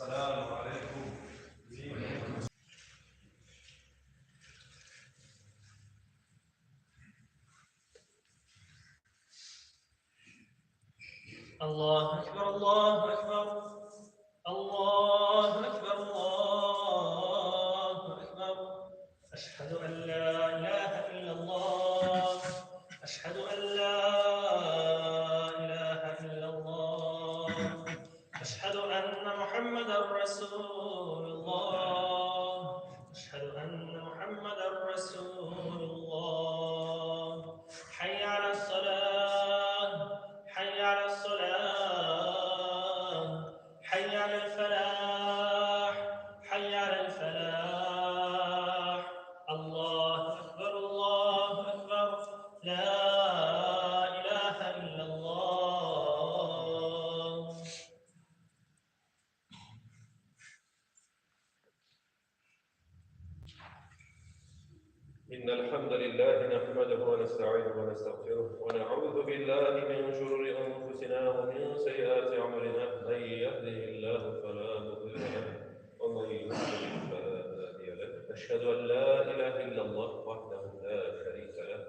Ассаламу алейкум. الله أكبر الله أكبر الله أكبر الله أكبر أشهد أن لا إله إلا الله أشهد أن لا إله إلا الله أشهد أن محمدا رسول الله أشهد أن محمدا رسول الله حي على الصلاة حي على الصلاة حي على الفلاح حي على الفلاح الله أكبر الله أكبر لا إله إلا الله. إن الحمد لله نحمده ونستعينه ونستغفره ونعوذ بالله من شرور أنفسنا ومن سيئات أعمالنا، من يهده الله فلا مضل له ومن يضلل فلا هادي له، أشهد أن لا إله إلا الله وحده لا شريك له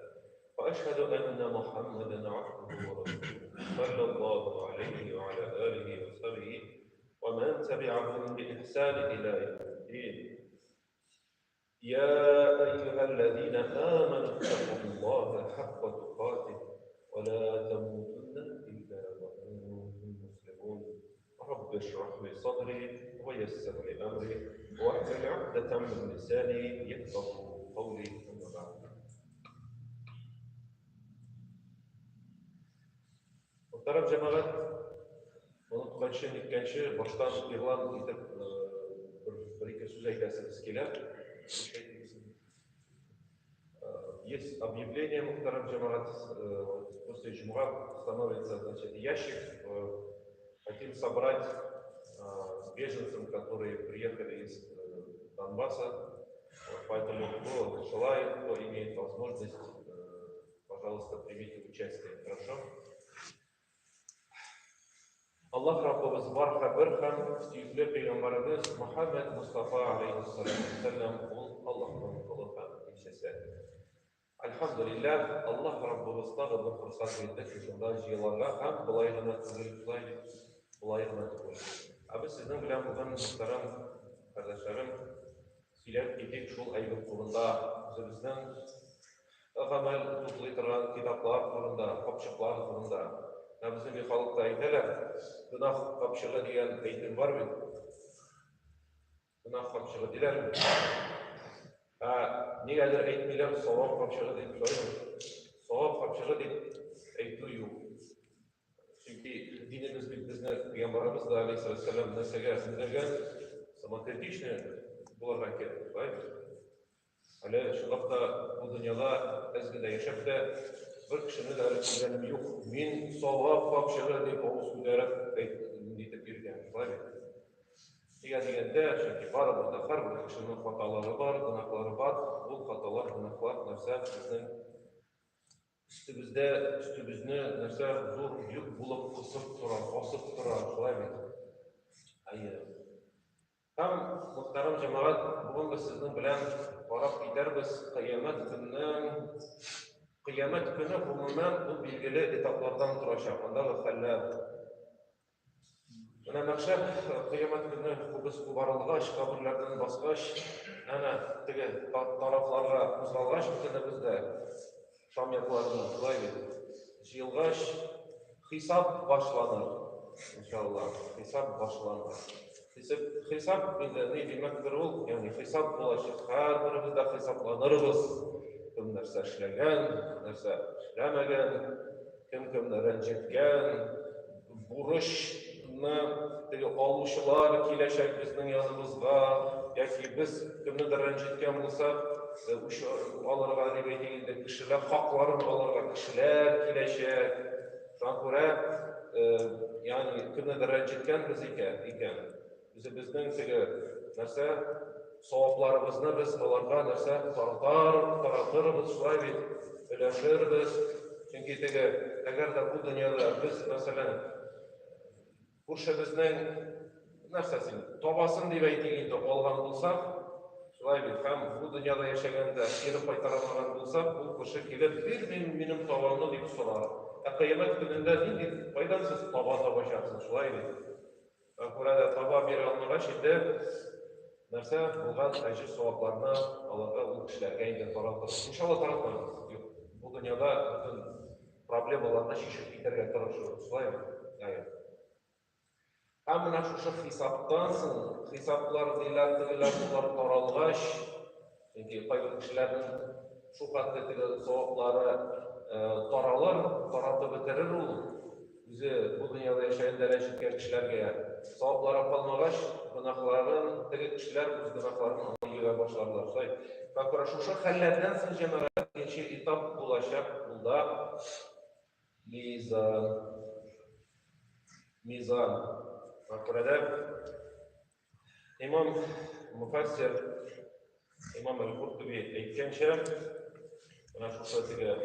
وأشهد أن محمدا عبده ورسوله صلى الله عليه وعلى آله وصحبه ومن تبعهم بإحسان إلى يوم الدين. يا أيها الذين آمنوا اتقوا الله حق تقاته ولا تموتن إلا وأنتم مسلمون. رب اشرح لي صدري ويسر لي أمري واحلل عقدة من لساني يفقهوا قولي. أما بعد. Мөхтәрәм җәмәгать, онытканчы, ниткәнче, баштан игълан итеп бер-ике сүз әйтәсебез килә. Есть объявление, мөхтәрәм җәмәгать, после җомга становится, значит, ящик. Хотим собрать беженцам, которые приехали из Донбасса. Вот, поэтому кто желает, кто имеет возможность, пожалуйста, примите участие. Хорошо? Аллаһ Раббыбыз бар һәм бер һәм сөекле пәйгамбәребез Мөхәммәд Мостафа алейһиссалату ул Аллаһның колы һәм илчесе. Әлхәмдүлилләһ, Аллаһ Раббыбыз тагы бер форсат бирде шушында җыелырга һәм болай гына түгел, болай болай гына түгел. Ә без сезнең белән бүген, мөхтәрәм кардәшләрем, сөйләп китик шул әйбер турында, үзебезнең гамәл туплый торган китаплар турында, капчыклар турында. Менә безнең халыкта әйтәләр, гөнаһ капчыгы дигән әйтем бар бит. Гөнаһ капчыгы диләр. Ә нигәдер әйтмиләр савап капчыгы дип, шулаймы? Савап капчыгы дип әйтү юк. Чөнки динебез бит безне пәйгамбәребез дә алейһиссалам нәрсәгә өндәгән? Самокритичный булырга кирәк, шулаймы? Әле чынлап та бу дөньяда әз генә яшәп тә бер кешене дә әле күргәнем юк. Мин савап капчыгы дип авыз күтәреп нитеп йөргән, шулай бит? Нигә дигәндә, чөнки барыбер дә һәрбер кешенең хаталары бар, гөнаһлары бар. Ул хаталар, гөнаһлар нәрсә безнең өстебездә, өстебезне нәрсә зур йөк булып кысып тора, басып тора, шулай бит? Әйе. Һәм, мөхтәрәм җәмәгать, бүген без сезнең белән карап китәрбез кыямәт көннең кыямәт көне гомумән ул билгеле этаплардан торачак, андагы хәлләр. Менә мәхшәр кыямәт көне без кубарылгач, каберләрдән баскач, әнә теге тарафларга кузгалгач бөтенебез дә Шам якларына, шулай бит, җыелгач, хисап башланыр. Иншалла, хисап башланыр. Хисап, хисап инде ни димәктер ул, ягъни хисап булачак. Һәрберебез дә хисапланырбыз. Кем нәрсә эшләгән, нәрсә эшләмәгән, кем кемне рәнҗеткән, бурычны теге алучылар киләчәк безнең яныбызга, яки без кемнедер рәнҗеткән булсак, үч алырга дип әйтик инде, кешеләр хакларын алырга кешеләр киләчәк. Шуңа күрә, ягъни кемнедер рәнҗеткәнбез икән, үзебезнең теге нәрсә савапларыбызны без аларга нәрсә таратар, таратырбыз, шулай бит, өләшербез. Чөнки теге, әгәр дә бу дөньяда без, мәсәлән, күршебезнең Нәрсә син, табасын дип әйтик инде, алган булсак, шулай бит, һәм бу дөньяда яшәгәндә кире кайтара алмаган булсак, ул кеше килеп, бир мин минем табамны дип сорар. Ә кыямәт көнендә нинди, кайдан сез таба табачаксыз, шулай бит? Шуңа күрә дә таба бирә алмагач инде, нәрсә булган әҗер-савапларны аларга, ул кешеләргә инде таратырбыз. Иншалла таратмабыз. Юк, бу дөньяда бөтен проблемаларны чишеп китәргә тырышырбыз, шулай бит? Әйе. Һәм менә шушы хисаптан соң, хисаплар, диләр, тегеләр, болар таралгач, чөнки кайбер кешеләрнең шул хәтле теге саваплары таралыр, таратып бетерер ул, үзе бу дөньяда яшәгәндә дә җиткән кешеләргә саваплары калмагач, гөнаһларын, теге кешеләр үз гөнаһларын аңа йөгә башларлар. Шулай. Шуңа күрә шушы хәлләрдән соң, җәмәгать, икенче этап булачак, ул да Мизан. Мизан. Күрә имам муфассир, имам Аль-Куртуби әйткәнчә, менә шушы теге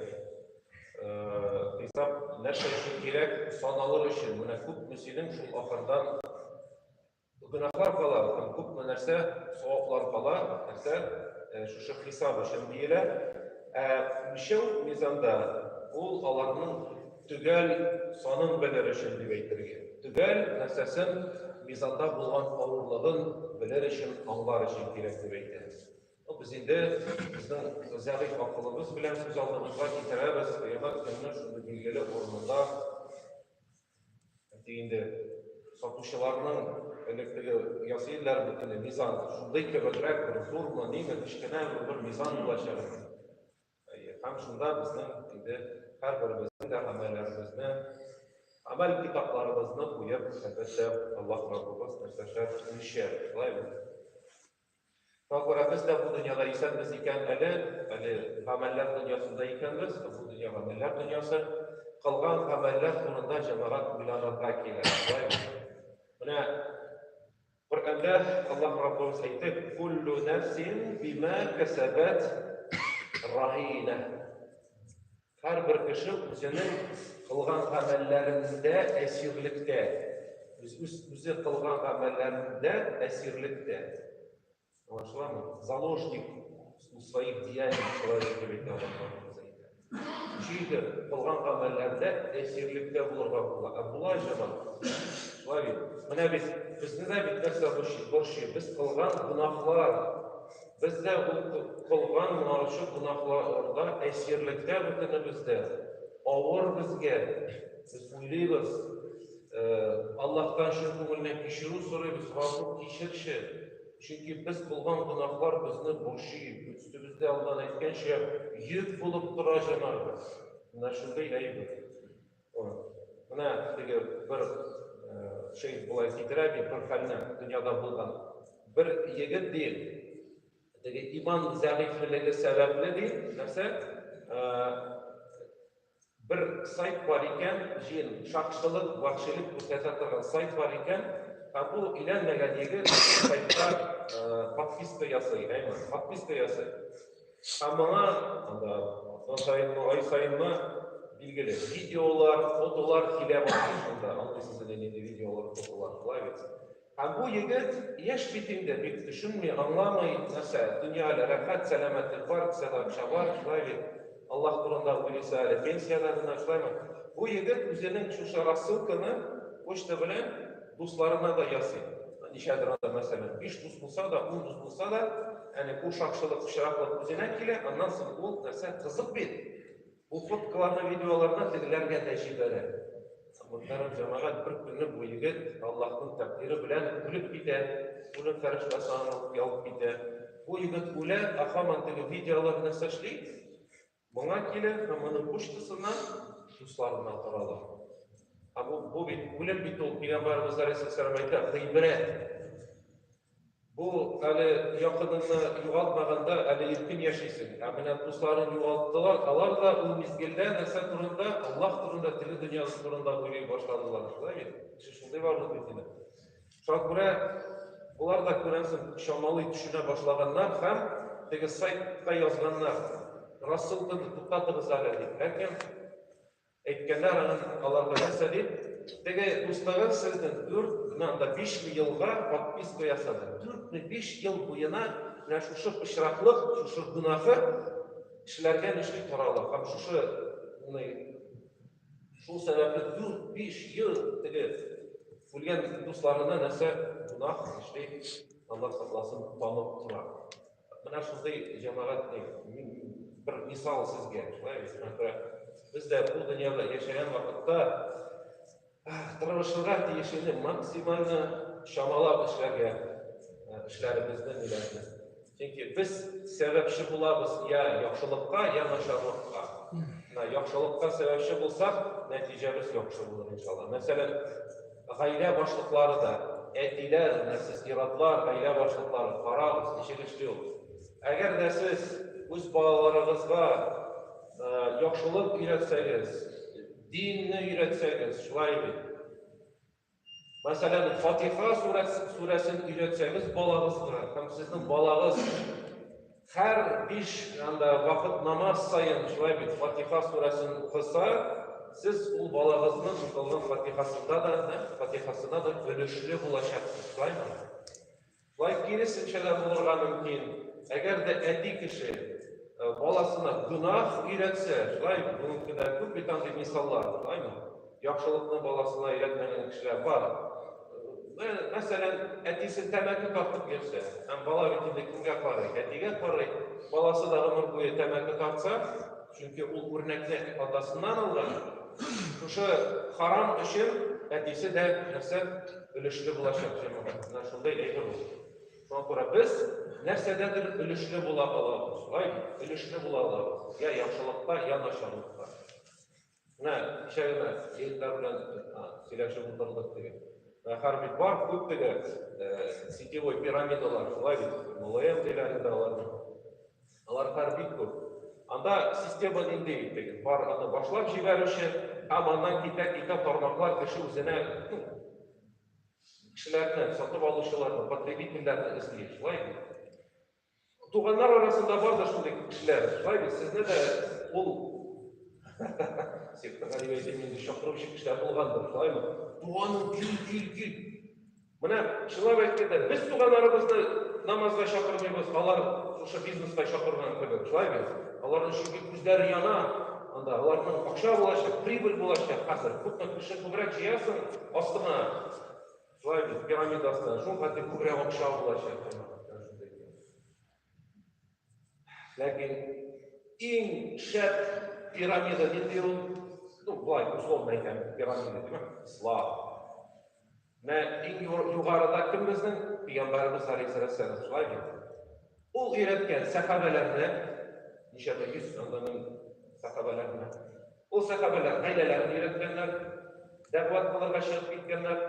хисап нәрсә өчен кирәк, саналыр өчен. Менә күпме синең шул ахырдан гөнаһлар кала һәм күпме нәрсә саваплар кала, нәрсә шушы хисап өчен диелә. Ә үлчәү мизанда ул аларның төгәл санын белер өчен дип әйтергә. Төгәл нәрсәсен мизанда булган авырлыгын белер өчен, аңлар өчен кирәк дип әйтә. Ну, без инде безнең зәгыйфь акылыбыз белән күз алдыбызга китерәбез, кыямәт көнне шундый билгеле урынында. Әйтик инде, сатучыларның элек теге ясый иделәр бит инде мизан. Шундый кебегрәк бер зурмы, ниме, кечкенәме бер мизан булачак инде. Әйе, һәм шунда безнең инде һәрберебезнең дә гамәлләребезне, гамәл китапларыбызны куеп, әлбәттә, Аллаһ Раббыбыз нәрсәшәр үлчәр. Шулай бит? Шуңа күрә без дә бу дөньяда исәнбез икән әле, әле гамәлләр дөньясында икәнбез, бу дөнья гамәлләр дөньясы, кылган гамәлләр турында җәмәгать уйланырга кирәк. Шулай Менә Коръәндә Аллаһ Раббыбыз әйтте: "Куллу нәфсин бима касабат рахина". Һәрбер кеше үзенең кылган гамәлләрендә әсирлектә. Үз, үз, үзе кылган гамәлләрендә әсирлектә. Аңлашыламы? Заложник у своих деяний человек дип әйтә Аллаһ Раббыбыз әйтә. Чөнки кылган гамәлләрдә әсирлектә булырга була. Ә була җәмәгать. Шулай бит. Менә бит безне дә бит нәрсә борчый? Борчый. Без кылган гөнаһлар. Без дә ул кылган моңарчы гөнаһларда әсирлектә бөтенебез дә. Авыр безгә. Без уйлыйбыз, Аллаһтан чын күңелдән кичерү сорыйбыз, Гафу, кичерче. Чөнки без кылган гөнаһлар безне борчый, өстебездә алдан әйткәнчә, йөк булып тора, җәмәгать. Менә шундый әйбер. Менә теге бер шәйх болай китерә ди, бер хәлне дөньяда булган. Бер егет ди, теге иман зәгыйфьлеге сәбәпле ди, нәрсә? Бер сайт бар икән, җыен, шакшылык, вәхшилек күрсәтә торган сайт бар икән, һәм бу өйләнмәгән егет сайтка подписка ясый, әйме, подписка ясый. Һәм моңа анда атна саенмы, ай саенмы билгеле видеолар, фотолар килә башлый шунда. Аңлыйсыз инде нинди видеолар, фотолар, шулай бит. Һәм бу егет яшь бит инде, бик төшенми, аңламый нәрсә, дөнья әле рәхәт, сәламәтлек бар, кесәдә акча бар, шулай бит. Аллаһ турында уйлыйсы әле пенсиядә генә, шулаймы? Бу егет үзенең шушы рассылканы почта белән дусларына да ясый. Ничәдер анда, мәсәлән, 5 дус булса да, 10 дус булса да, әне бу шакшылык, пычраклык үзенә килә, аннан соң ул нәрсә кызык бит. Бу фоткаларны, видеоларны тегеләргә дә җибәрә. Мөхтәрәм җәмәгать, бер көнне бу егет Аллаһның тәкъдире белән үлеп китә. Үлем фәрештәсе аны алып китә. Бу егет үлә, ә һаман теге видеолар нәрсә эшли? Моңа килә һәм моның почтасына дусларына тарала. Ә бу, бу бит, үлем бит ул, Пәйгамбәребез алейһиссәлам әйтә, гыйбрәт. Бу әле якыныңны югалтмаганда әле иркен яшисең. Ә менә дусларын югалттылар, алар да ул мизгелдә нәрсә турында, Аллаһ турында, теге дөньясы турында уйлый башладылар. Шулай бит? Кеше шундый барлык бит инде. Шуңа күрә болар да күрәсең чамалый төшенә башлаганнар һәм теге сайтка язганнар. Рассылканы туктатыгыз әле дип. Ләкин әйткәннәр аның аларга нәрсә дип? Теге дустыгыз сезнең дүрт Дүртме анда бишме елга подписка ясады. Дүртме биш ел буена менә шушы пычраклык, шушы гөнаһы кешеләргә нишли тарала. Һәм шушы шул сәбәпле дүрт-биш ел теге үлгән дусларына нәрсә гөнаһ эшли, Аллаһ сакласын, танып тора. Менә шундый җәмәгать бер мисал сезгә, шулай бит? Шуңа күрә без дә бу дөньяда яшәгән вакытта тырышырга тиеш инде максимально чамалап эшләргә, эшләребезне, ниләрне. Чөнки без сәбәпче булабыз я яхшылыкка, я начарлыкка. Менә яхшылыкка сәбәпче булсак, нәтиҗәбез яхшы булыр иншалла. Мәсәлән, гаилә башлыклары да, әтиләр, менә сез ир-атлар, гаилә башлыклары, карагыз, ничек эшли ул. Әгәр дә сез үз балаларыгызга яхшылык өйрәтсәгез, динне өйрәтсәгез, шулай бит. Мәсәлән, Фатиха сүрәсен өйрәтсәгез балагызга, һәм сезнең балагыз һәр биш анда вакыт намаз саен шулай бит Фатиха сүрәсен укыса, сез ул балагызның укылган Фатихасында да, Фатихасына да өлешле булачаксыз, шулаймы? Шулай киресенчә дә булырга мөмкин. Әгәр дә әти кеше баласына гөнаһ өйрәтсә, шулай бүгенге көндә күп бит андый мисаллар, шулаймы? Яхшылыкны баласына өйрәтмәгән кешеләр бар. Мәсәлән, әтисе тәмәке тартып йөрсә, һәм бала бит инде кемгә карый? Әтигә карый. Баласы да гомер буе тәмәке тартса, чөнки ул үрнәкне атасыннан алган, шушы харам өчен әтисе дә нәрсә өлешле булачак җәмәгать. Менә шундый әйбер ул. Шуңа күрә без нәрсәдәдер өлешле була алабыз. Шулай бит? Өлешле була алабыз. Я яхшылыкта, я начарлыкта. Менә кичә генә егетләр белән сөйләшеп утырдык теге. Менә хәзер бит бар күп теге сетевой пирамидалар, шулай бит? MLM диләр инде аларны. Алар хәзер бик күп. Анда система нинди теге? Бар аны башлап җибәрүче, һәм аннан китә-китә тармаклар кеше үзенә, ну, кешеләрне, сатып алучыларны, потребительләрне эзли, шулай бит? Туганнар арасында бар да шундый кешеләр, шулай бит? Сезне дә ул сектага дип әйтим инде чакыручы кешеләр булгандыр, шулаймы? Туганым, кил, кил, кил. Менә чынлап әйткәндә, без туганнарыбызны намазга чакырмыйбыз, алар шушы бизнеска чакырган кебек, шулай бит? Аларның чөнки күзләре яна, анда аларның акча булачак, прибыль булачак хәзер. Күпме кеше күбрәк җыясың астыңа, шулай бит, пирамида астына, шул хәтле күбрәк акча булачак. Ләкин иң шәп пирамида нинди ул? Ну, болай условно әйтәм, пирамида, димәк, ислам. Менә иң югарыда кем безнең? Пәйгамбәребез алейһиссалам, шулай бит? Ул өйрәткән сәхабәләрне, ничәмә йөз анда мең сәхабәләрне. Ул сәхабәләр гаиләләрен өйрәткәннәр, дәгъват кылырга чыгып киткәннәр.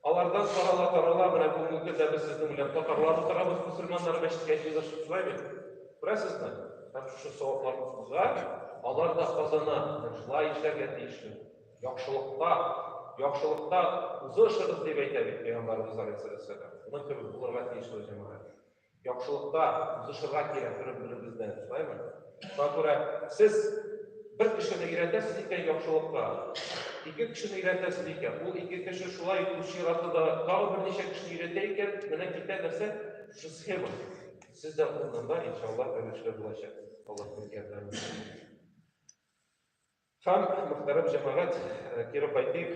Алардан тарала-тарала, менә бүгенге көндә без сезнең белән татарлар утырабыз, мөселманнар мәчеткә җыелышып, шулай бит? Күрәсезме? Һәм шушы савапларыбызга алар да казана. Менә шулай эшләргә тиешле. Яхшылыкта, яхшылыкта узышыгыз дип әйтә бит Пәйгамбәребез алейһиссалам. Моның кебек булырга тиешле җәмәгать. Яхшылыкта узышырга кирәк бер-беребездән, шулаймы? Шуңа күрә сез бер кешене өйрәтәсез икән яхшылыкка, ике кешене өйрәтәсез икән, ул ике кеше шулай үз чиратында тагы берничә кешене өйрәтә икән, менә китә нәрсә? Шушы схема. Сез дә урынында, иншалла, өлешле булачаксыз. Аллаһның ярдәме белән. Һәм, мөхтәрәм җәмәгать, кире кайтыйк.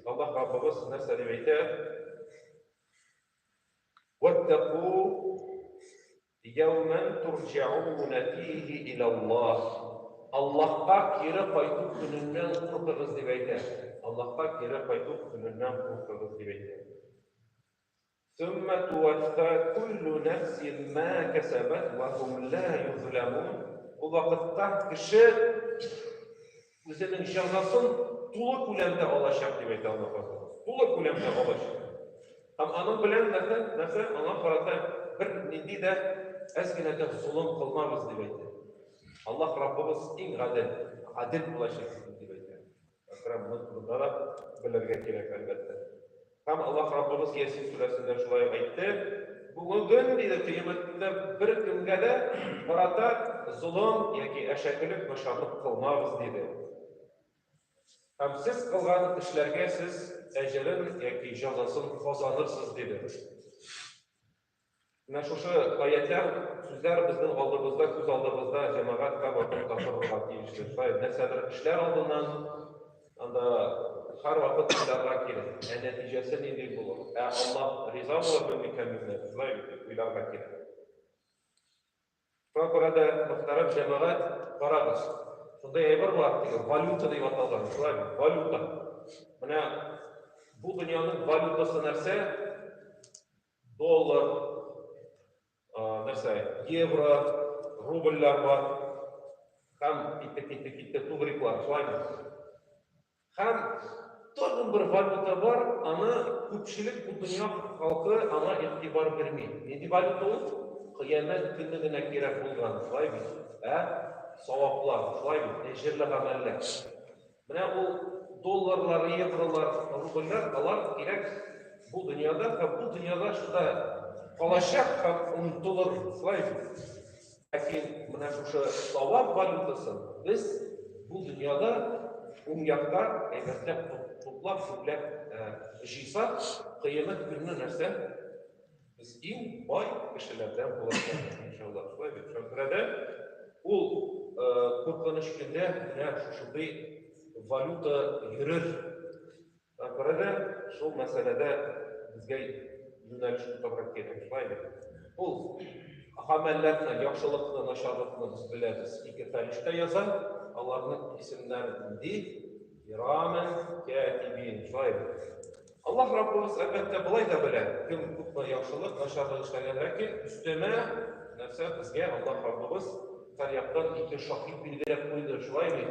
Аллаһ Раббыбыз нәрсә дип әйтә? Ваттаку яуман турҗауна фихи илаллаһ. Аллаһка кире кайту көненнән куркыгыз дип әйтә. Аллаһка кире кайту көненнән куркыгыз дип әйтә. Сумма туваффа куллу нәфсин ма кәсәбәт ва хум ла юзламун. Ул вакытта кеше үзенең җәзасын тулы күләмдә алачак дип әйтә Аллаһ Раббыбыз. Тулы күләмдә алачак. Һәм аның белән нәрсә, нәрсә аңа карата бер нинди дә әз генә дә золым кылмабыз дип әйтә. Аллаһ Раббыбыз иң гадел, гадел булачак дип әйтә. Әкрәм моның турында да белергә кирәк, әлбәттә. Һәм Аллаһ Раббыбыз Ясин сүрәсендә шулай ук әйтте, Бүген, диде, кыямәттә беркемгә дә карата золым яки әшәкелек, начарлык кылмабыз, диде. Һәм сез кылган эшләргә сез әҗерен яки җәзасын казанырсыз, диде. Менә шушы аятьләр, сүзләр безнең алдыбызда, күз алдыбызда җәмәгать һәрвакыт торырга тиешле. Шулай нәрсәдер эшләр алдыннан анда һәрвакыт уйларга кирәк. Ә нәтиҗәсе нинди булыр? Ә Аллаһ риза булырмы микән миннән? Шулай бит, уйларга кирәк. Шуңа күрә дә, мөхтәрәм җәмәгать, карагыз. Шундый әйбер бар, теге валюта дип аталган, шулай бит? Валюта. Менә бу дөньяның валютасы нәрсә? Доллар, нәрсә, евро, рубльләр бар. Һәм китте, китте, китте, тугриклар, шулаймы? Һәм тагын бер валюта бар, аны күпчелек бу дөнья халкы аңа игътибар бирми. Нинди валюта ул? Кыямәт көне генә кирәк булган, шулай бит? Ә? Саваплар, шулай бит? Әҗерле гамәлләр. Менә ул долларлар, евролар, рубльләр, алар кирәк бу дөньяда һәм бу дөньяда шунда калачак һәм онытылыр, шулай бит? Ләкин менә шушы савап валютасын без бу дөньяда уң якта әйбәтләп туплап, күпләп җыйсак, кыямәт көнне нәрсә? Без иң бай кешеләрдән булачакбыз, иншалла. Шулай бит? Шуңа күрә дә ул куркыныч көндә менә шушындый валюта йөрер. Шуңа күрә дә шул мәсьәләдә безгә юнәлеш тотарга кирәк, шулай бит? Ул гамәлләрне, яхшылыкны, начарлыкны без беләбез. Ике фәрештә яза, аларның исемнәре нинди? Кирамен кәтибин, шулай бит? Аллаһ Раббыбыз, әлбәттә, болай да белә, кем күпме яхшылык, начарлык эшләгән, ләкин өстәмә нәрсә безгә Аллаһ Раббыбыз һәр яктан ике шаһит билгеләп куйды, шулай бит?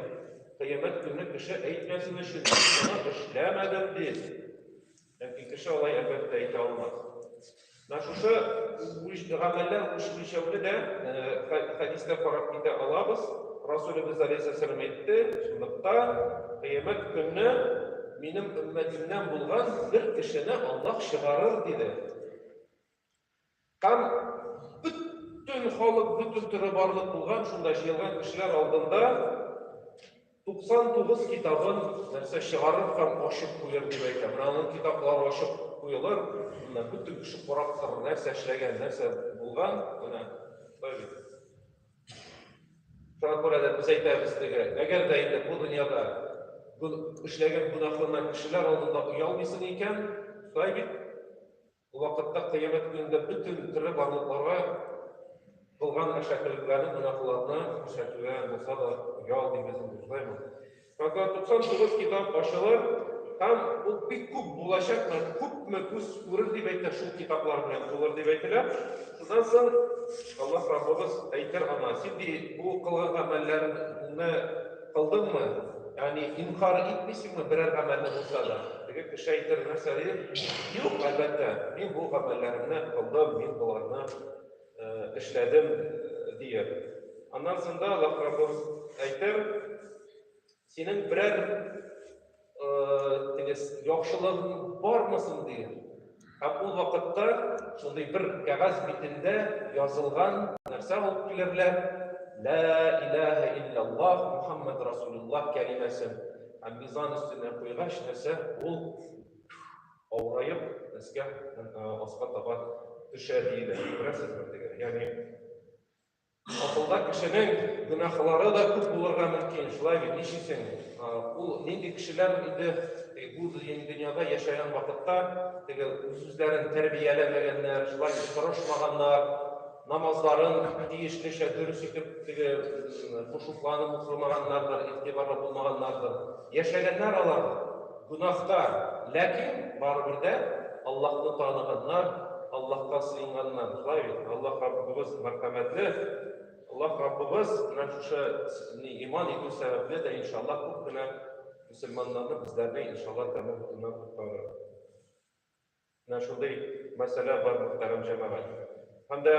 Кыямәт көнне кеше әйтмәсен өчен, мин моны эшләмәдем дип. Ләкин кеше алай әлбәттә әйтә алмас. Менә шушы гамәлләр үлчәүне дә хәдистә карап китә алабыз. Расулебез алейһиссәлам әйтте, чынлыкта кыямәт көнне минем өммәтемнән булган бер кешене Аллаһ чыгарыр диде. Һәм бөтен халык, бөтен төре барлык булган шунда җыелган кешеләр алдында 99 китабын нәрсә чыгарыр һәм ачып куер дип әйтә. Менә аның китаплары ачып куелыр, менә бөтен кеше карап торыр, нәрсә эшләгән, нәрсә булган, менә шулай бит. Шуңа күрә дә без әйтәбез теге, әгәр дә инде бу дөньяда эшләгән гөнаһыңнан кешеләр алдында оялмыйсың икән, шулай бит, Ул вакытта кыямәт көнендә бөтен тере барлыкларга кылган әшәкелекләрне, гөнаһларны күрсәтүгә булса да оял дибез инде, шулаймы? Пока 99 китап ачылыр һәм ул бик күп булачак, менә күпме күз күрер дип әйтә, шул китаплар белән тулыр дип әйтелә. Шуннан соң Аллаһ Раббыбыз әйтер аңа, син ди бу кылган гамәлләреңне Кылдыңмы? Ягъни инкар итмисеңме берәр гамәлне булса да? Теге кеше әйтер, нәрсә дир? Юк, әлбәттә, мин бу гамәлләремне кылдым, мин боларны эшләдем, дияр. Аннан соң да Аллаһ Раббыбыз әйтер, синең берәр теге яхшылыгың бармы соң дияр. Һәм ул вакытта шундый бер кәгазь битендә язылган нәрсә алып килерләр, Лә иләһә илляллаһ, Мухаммад Расулуллаһ кәлимәсен. Һәм мизан өстенә куйгач, нәрсә, ул авыраеп, өскә, аска таба төшә диелә. Күрәсезме теге? Ягъни Асылда кешенең гөнаһлары да күп булырга мөмкин, шулай бит, нишлисең? Ул нинди кешеләр инде бу дөньяда яшәгән вакытта теге үз-үзләрен тәрбияләмәгәннәр, шулай бит, тырышмаганнар, намазларын тиешлечә дөрес итеп теге хушукланып укымаганнардыр, игътибарлы булмаганнардыр. Яшәгәннәр алар гөнаһта, ләкин барыбер дә Аллаһны таныганнар, Аллаһка сыенганнар. Шулай бит? Аллаһ Раббыбыз мәрхәмәтле. Аллаһ Раббыбыз менә шушы иман итү сәбәпле дә, иншаллаһ, күп кенә мөселманнарны, безләрне, иншаллаһ, тәмуг утыннан коткарыр. Менә шундый мәсьәлә бар, мөхтәрәм җәмәгать. Һәм дә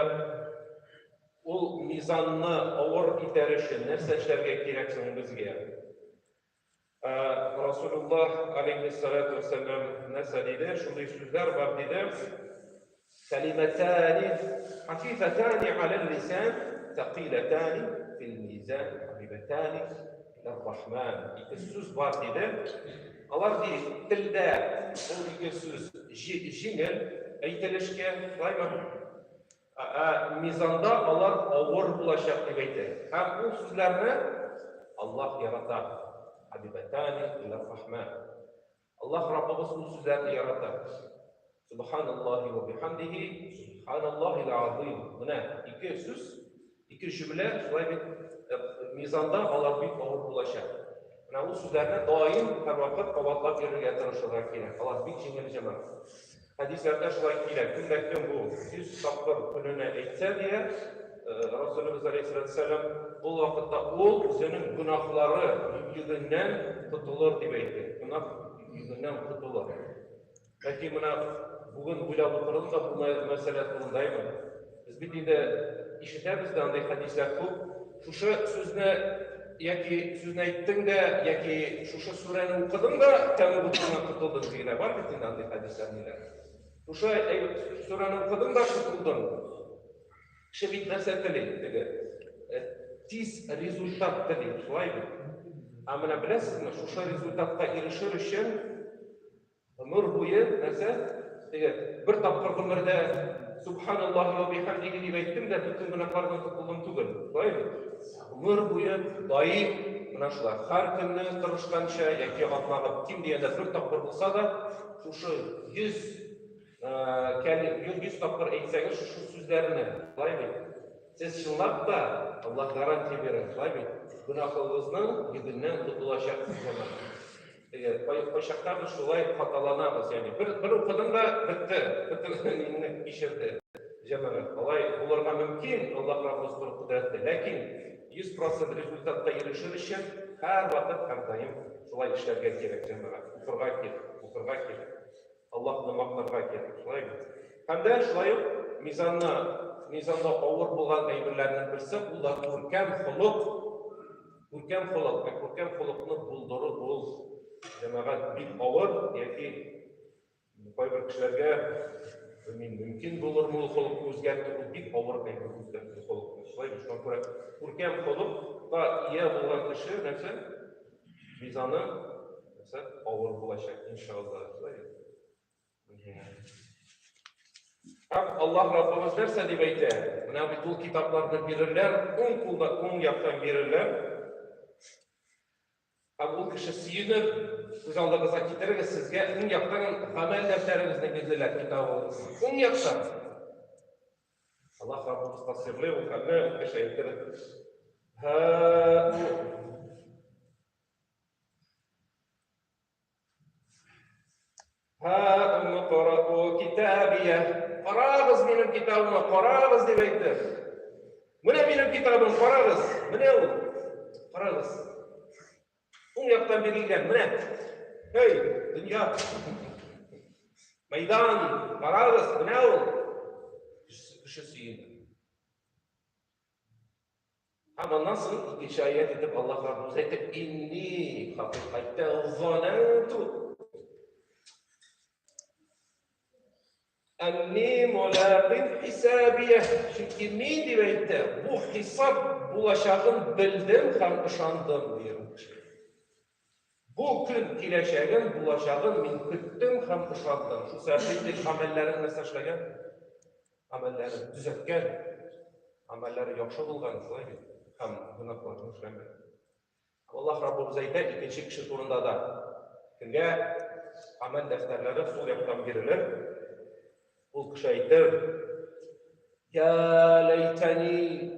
ул мизанны авыр итәр өчен нәрсә эшләргә кирәк соң безгә? Расулуллаһ алейһиссалату вәссәлам нәрсә диде? Шундый сүзләр бар диде. Кәлимәтәни хафифәтәни аләл лисан, тәкыйләтәни фил мизан, хабибәтәни Рахман. Ике сүз бар диде. Алар ди, телдә ул ике сүз җиңел әйтелешкә, шулаймы? Ә мизанда алар авыр булачак дип әйтә. Һәм ул сүзләрне Аллаһ ярата. Хабибатани иля Рахман. Аллаһ Раббыбыз ул сүзләрне ярата. Субханаллахи ва бихамдихи, субханаллахил азим. Менә ике сүз, ике җөмлә, шулай бит мизанда алар бик авыр булачак. Менә ул сүзләрне даим һәрвакыт кабатлап йөрергә тырышырга кирәк. Алар бик җиңел җәмәгать. Хәдисләрдә шулай килә. Кем дә кем бу 100 тапкыр көненә әйтсә дия, Расулыбыз алейһиссалам ул вакытта ул үзенең гөнаһлары йөгеннән котылыр дип әйтте. Гөнаһ йөгеннән котылыр. Ләкин менә бүген уйлап утырдым да бу мәсьәлә турында әйме. Без бит инде ишетәбез дә андый хәдисләр күп. Шушы сүзне яки сүзне әйттең дә, яки шушы сүрәне укыдың да, тәмуг утыннан котылдың дигәннәр бар бит инде андый хәдисләр ниләр. Шушы сүрәне укыдың да котылдың. Кеше бит нәрсә тели теге? Тиз результат тели, шулай бит? Ә менә беләсезме, шушы результатка ирешер өчен гомер буе нәрсә? Теге бер тапкыр гомердә Субханаллаһи ва бихамдихи дип әйттем дә, бөтен гөнаһлардан котылдым түгел. Шулай бит? Гомер буе даим менә шулай һәр көнне тырышканча яки атнага ким дигәндә бер тапкыр булса да, шушы 100 100 тапкыр әйтсәгез шушы сүзләрне, шулай бит? Сез чынлап та Аллаһ гарантия бирә, шулай бит? Гөнаһыгызның йөгеннән котылачаксыз, җәмәгать. Теге кайчакта без шулай хаталанабыз, ягъни бер бер укыдың да бетте, бөтен инне кичерде. Җәмәгать, алай булырга мөмкин, Аллаһ Раббыбыз бер кодрәтле, ләкин 100% результатка ирешер өчен һәрвакыт һәрдаим шулай эшләргә кирәк, җәмәгать. Укырга кирәк, укырга кирәк. Аллаһны мактарга кирәк, шулай бит? Һәм дә шулай ук мизанны, мизанда авыр булган әйберләрнең берсе ул да күркәм холык. Күркәм холык, ә күркәм холыкны булдыру ул җәмәгать бик авыр, яки кайбер кешеләргә белмим, мөмкин булырмы ул холыкны үзгәртү, ул бик авыр әйбер үзгәртү холыкны. Шулай бит, шуңа күрә күркәм холыкка ия булган кеше нәрсә? Мизаны нәрсә авыр булачак, иншалла. Шулай бит. Һәм Аллаһ Раббыбыз нәрсә дип әйтә? Менә бит ул китапларны бирерләр, уң кулда, уң яктан бирерләр. Һәм ул кеше сөенер, күз алдыгызга китерегез, сезгә уң яктан гамәл дәфтәрегезне бирделәр, китабыгызны. Уң яктан. Аллаһ Раббыбыз тасвирлый ул хәлне, ул кеше әйтер. Һә, Һа, китабия. Карагыз минем китабыма, карагыз дип әйтте. Менә минем китабым, карагыз. Менә ул. Карагыз. Уң яктан бирелгән, менә. Эй, дөнья. Мәйдан, карагыз, менә ул. Кеше сөенде. Һәм аннан соң икенче аять итеп Аллаһ Раббыбыз әйтте, Инни хакыйкатьтә зананту әнни мулақин хисабия. Чөнки мин дип әйтте, бу хисап булачагын белдем һәм ышандым, дигән ул кеше. Бу көн киләчәген, булачагын мин көттем һәм ышандым. Шул сәбәпле инде гамәлләрен нәрсә эшләгән? Гамәлләрен төзәткән, гамәлләре яхшы булган, шулай бит? Һәм гөнаһларны эшләмәгән. Аллаһ Раббыбыз әйтә икенче кеше турында да. Кемгә гамәл дәфтәрләре сул яктан бирелер, ул кеше әйтер: Я ләйтәни,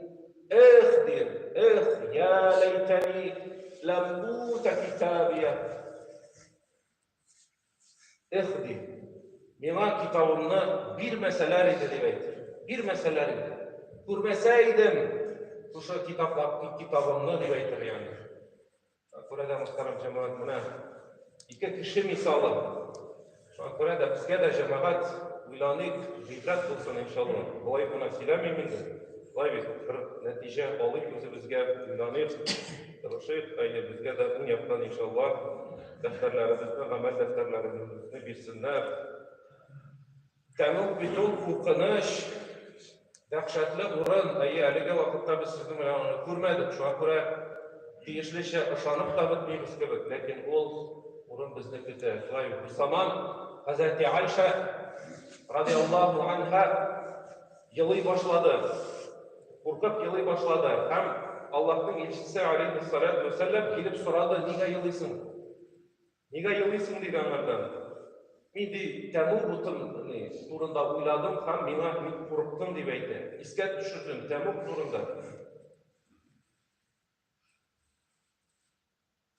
эх, дир, эх, я ләйтәни, ләм ута китабия. Эх, ди, миңа китабымны бирмәсәләр иде, дип әйтер. Бирмәсәләр иде. Күрмәсә идем шушы китаплар, китабымны, дип әйтер, ягъни. Күрә дә, мөхтәрәм җәмәгать, менә ике кеше мисалы. Шуңа күрә дә безгә дә җәмәгать уйланыйк, гыйбрәт булсын, иншалла. Болай гына сөйләмим инде. Шулай бит, бер нәтиҗә алыйк үзебезгә, уйланыйк, тырышыйк, әйе, безгә дә уң яктан, иншалла, дәфтәрләребезне, гамәл дәфтәрләребезне бирсеннәр. Тәмуг бит ул куркыныч, дәһшәтле урын. Әйе, әлеге вакытта без сезнең белән аны күрмәдек. Шуңа күрә тиешлечә ышанып та бетмибез кебек, ләкин ул урын безне көтә. Шулай бит, берзаман хәзрәти Айша радиаллаһу анха елый башлады. Куркып елый башлады һәм Аллаһның илчесе алейһиссалату вәссәлам килеп сорады, нигә елыйсың? Нигә елыйсың, диде аңардан. Мин, ди, тәмуг утын ни, турында уйладым һәм миңа мин курыктым, дип әйтә. Искә төшердем тәмуг турында.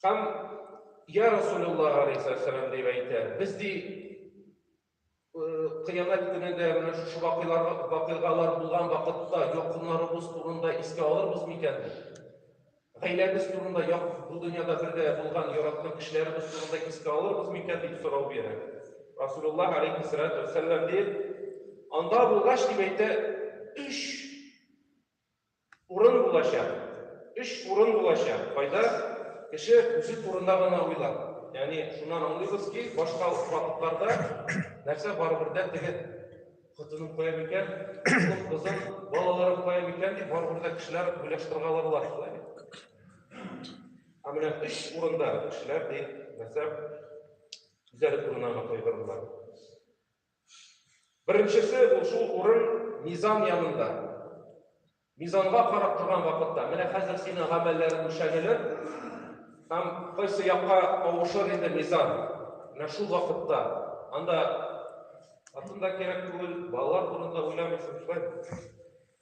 Һәм я Расулуллаһ алейһиссалам дип әйтә. Без ди кыямәт көнендә менә шушы вакыйлар вакыйгалар булган вакытта якыннарыбыз турында искә алырбыз микән ди. Гаиләбез турында як бу дөньяда бергә булган яраткан кешеләребез турында искә алырбыз микән дип сорау бирә. Расулуллаһ алейһиссалату вәссәлам ди, анда булгач дип әйтә, өч Урын булачак. Өч урын булачак. Кайда кеше үзе турында гына уйлар. Ягъни шуннан аңлыйбыз ки, башка вакытларда нәрсә барыбер дә теге хатыным кая микән, улым, кызым, балаларым кая микән дип барыбер дә кешеләр уйлаштыргаларлар, шулай бит? Ә менә өч урында кешеләр ди, нәрсә үзләре турында гына кайгырырлар. Беренчесе ул шул урын мизан янында. Мизанга карап торган вакытта, менә хәзер синең гамәлләрең үлчәнелер һәм кайсы якка авышыр инде мизан. Менә шул вакытта анда хатын да кирәк түгел, балалар турында уйламыйсың, шулай.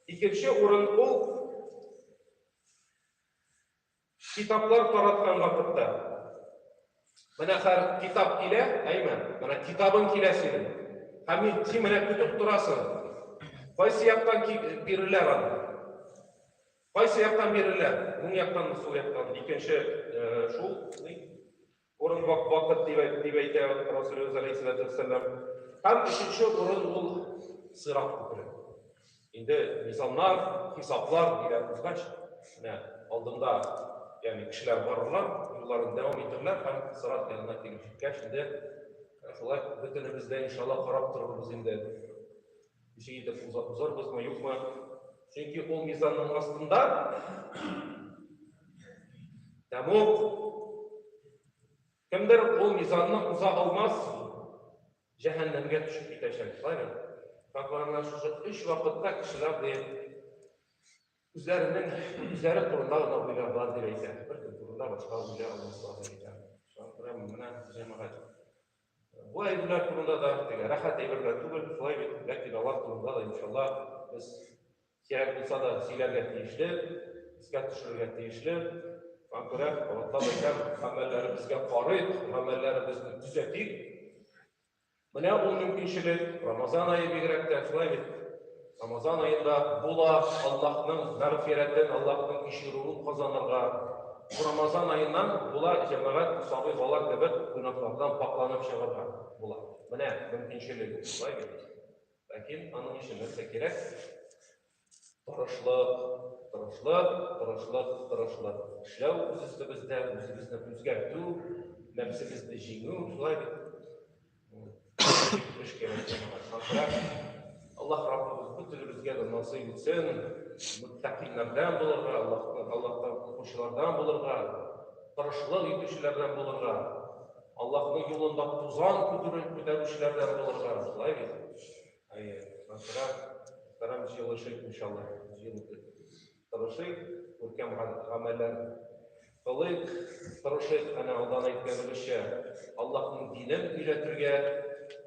Икенче урын ул Китаплар тараткан вакытта. Менә хәр китап килә, әйме? Менә китабың килә синең. Һәм син менә көтеп торасың. Кайсы яктан биреләр аны? Кайсы яктан бирелә? Уң яктанмы, сул яктан? Икенче шул урын вакыт дип әйтә Расулыбыз алейһиссалату вассалам. Һәм өченче урын ул сират күпере. Инде мизаннар, хисаплар диләр узгач, менә алдында, ягъни кешеләр барырлар, юлларын дәвам итерләр һәм сират янына килеп җиткәч, инде шулай бөтенебез дә иншалла карап торырбыз инде. Ничек итеп узарбызмы, юкмы? Чөнки ул мизанның астында тәмуг. Кемдер ул мизанны уза алмас, җәһәннәмгә төшеп китәчәк. Шулай бит? Шуңа шушы өч вакытта кешеләр ди үзләренең үзләре турында гына уйларлар дип әйтә. Беркем турында башка уйлый алмаслар дип әйтә. Шуңа күрә менә җәмәгать бу әйберләр турында да теге рәхәт әйберләр түгел, шулай бит, ләкин алар турында да иншалла без кирәк булса да сөйләргә тиешле, искә төшерергә тиешле. Шуңа күрә кабатлап әйтәм, гамәлләребезгә карыйк, гамәлләребезне төзәтик. Менә ул мөмкинчелек, Рамазан ае бигрәк тә, шулай бит. Рамазан аенда була Аллаһның мәгъфирәтен, Аллаһның кичерүен казанырга. Бу Рамазан аеннан була җәмәгать сабый бала кебек гөнаһлардан пакъланып чыгарга була. Менә мөмкинчелек ул, шулай бит. Ләкин аның өчен нәрсә кирәк? Тырышлык, тырышлык, тырышлык, тырышлык. Эшләү үз өстебездә, үзебезне үзгәртү, нәфсебезне җиңү, шулай бит. Эш кирәк җәмәгать. Шуңа Аллаһ Раббыбыз бөтенебезгә дә насыйп итсен, мөттәкыйләрдән булырга, Аллаһтан, Аллаһтан куркучылардан булырга, тырышлык итүчеләрдән булырга. Аллаһның юлында тузан күтәрүчеләрдән булырга, шулай бит? Әйе, шуңа мөхтәрәм җыелышыйк, иншалла, тырышыйк, күркәм гамәлләр кылыйк, тырышыйк, әнә алдан әйткәнебезчә, Аллаһның динен өйрәтергә,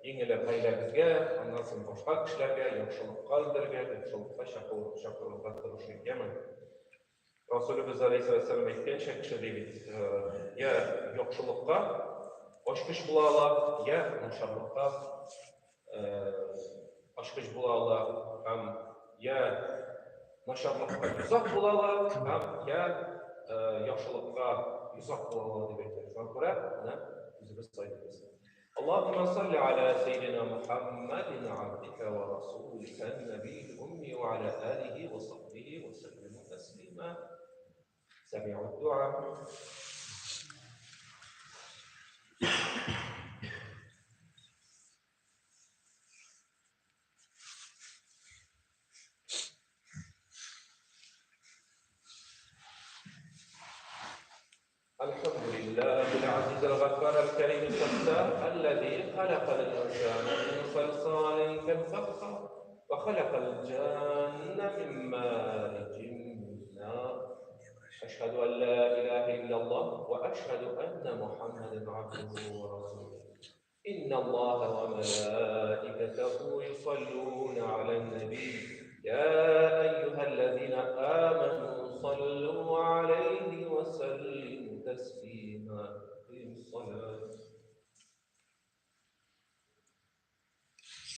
иң элек гаиләбезгә, аннан соң башка кешеләргә яхшылыкка өндәргә, яхшылыкка чакырырга тырышыйк, яме? Расулебез алейһиссалам әйткәнчә, кеше ди бит, я яхшылыкка ачкыч була ала, я начарлыкка ачкыч була ала, һәм я начарлыкка йозак була ала, һәм я яхшылыкка йозак була ала дип әйтә. Шуңа күрә менә үзебез сайлыйбыз. اللهم صل على سيدنا محمد عبدك ورسولك النبي الأمي وعلى آله وصحبه وسلم تسليما سميع الدعاء. الفخار الذي خلق الإنسان من صلصال كالفخار وخلق الجان من مارج من نار. أشهد أن لا إله إلا الله وأشهد أن محمدا عبده ورسوله. إن الله وملائكته يصلون على النبي يا أيها الذين آمنوا صلوا عليه وسلموا تسليما.